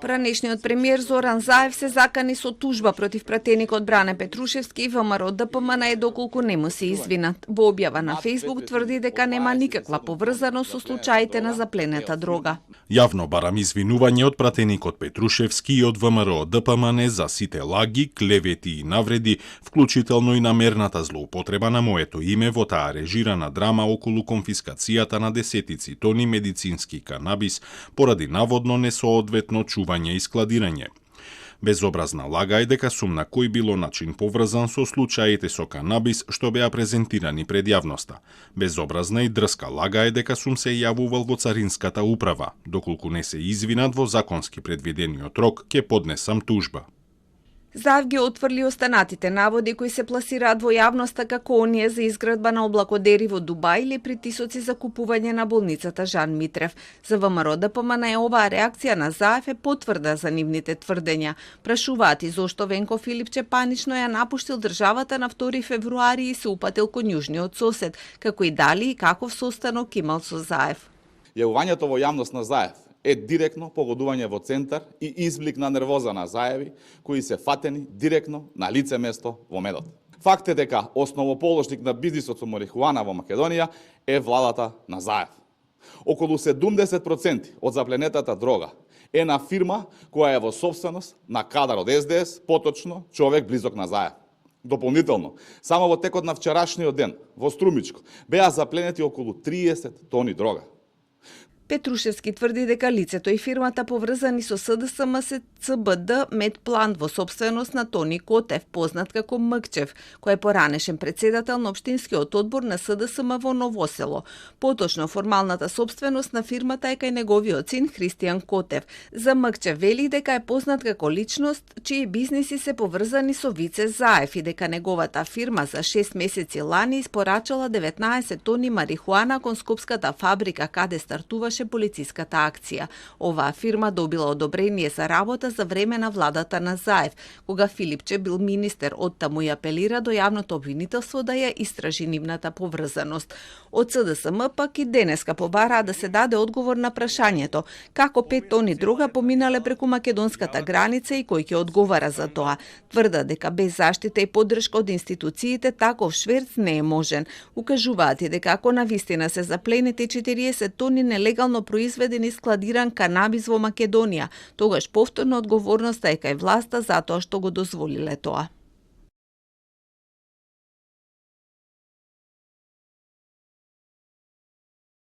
Пранешниот премиер Зоран Заев се закани со тужба против пратеникот Бране Петрушевски и ВМРО ДПМН доколку не му се извинат. Во објава на Фејсбук тврди дека нема никаква поврзаност со случаите на запленета дрога. Јавно барам извинување од пратеникот Петрушевски и од ВМРО ДПМН за сите лаги, клевети и навреди, вклучително и намерната злоупотреба на моето име во таа режирана драма околу конфискацијата на десетици тони медицински канабис поради наводно несоодветно чување и складирање. Безобразна лага е дека сум на кој било начин поврзан со случаите со канабис што беа презентирани пред јавноста. Безобразна и дрска лага е дека сум се јавувал во Царинската управа. Доколку не се извинат во законски предвидениот рок, ќе поднесам тужба. Заев ги отврли останатите наводи кои се пласираат во јавноста како оние за изградба на облакодери во Дубај или притисоци за купување на болницата Жан Митрев. За ВМРО ДПМН оваа реакција на Заев е потврда за нивните тврдења. Прашуваат и зошто Венко Филипче панично ја напуштил државата на 2 февруари и се упатил кон јужниот сосед, како и дали и каков состанок имал со Заев. Јавувањето во јавност на Заев е директно погодување во центар и извлик на нервоза на Заеви, кои се фатени директно на лице место во медот. Факт е дека основоположник на бизнисот со марихуана во Македонија е владата на Заев. Околу 70% од запленетата дрога е на фирма која е во собственост на кадар од СДС, поточно човек близок на Заев. Дополнително, само во текот на вчерашниот ден во Струмичко беа запленети околу 30 тони дрога. Петрушевски тврди дека лицето и фирмата поврзани со СДСМ се ЦБД Медплан во собственост на Тони Котев, познат како Мкчев, кој е поранешен председател на општинскиот одбор на СДСМ во Новосело. Поточно формалната собственост на фирмата е кај неговиот син Христијан Котев. За Мкчев вели дека е познат како личност чии бизниси се поврзани со Вице Заев и дека неговата фирма за 6 месеци лани испорачала 19 тони марихуана кон скопската фабрика каде стартуваше полициската акција. Оваа фирма добила одобрение за работа за време на владата на Заев, кога Филипче бил министер. Оттаму ја апелира до јавното обвинителство да ја истражи нивната поврзаност. Од СДСМ пак и денеска побараа да се даде одговор на прашањето како 5 тони дрога поминале преку македонската граница и кој ќе одговара за тоа. Тврда дека без заштита и поддршка од институциите таков шверц не е можен. Укажуваат и дека ако навистина се запленети 40 тони нелегално произведен и складиран канабис во Македонија, тогаш повторно одговорноста е кај власта затоа што го дозволиле тоа.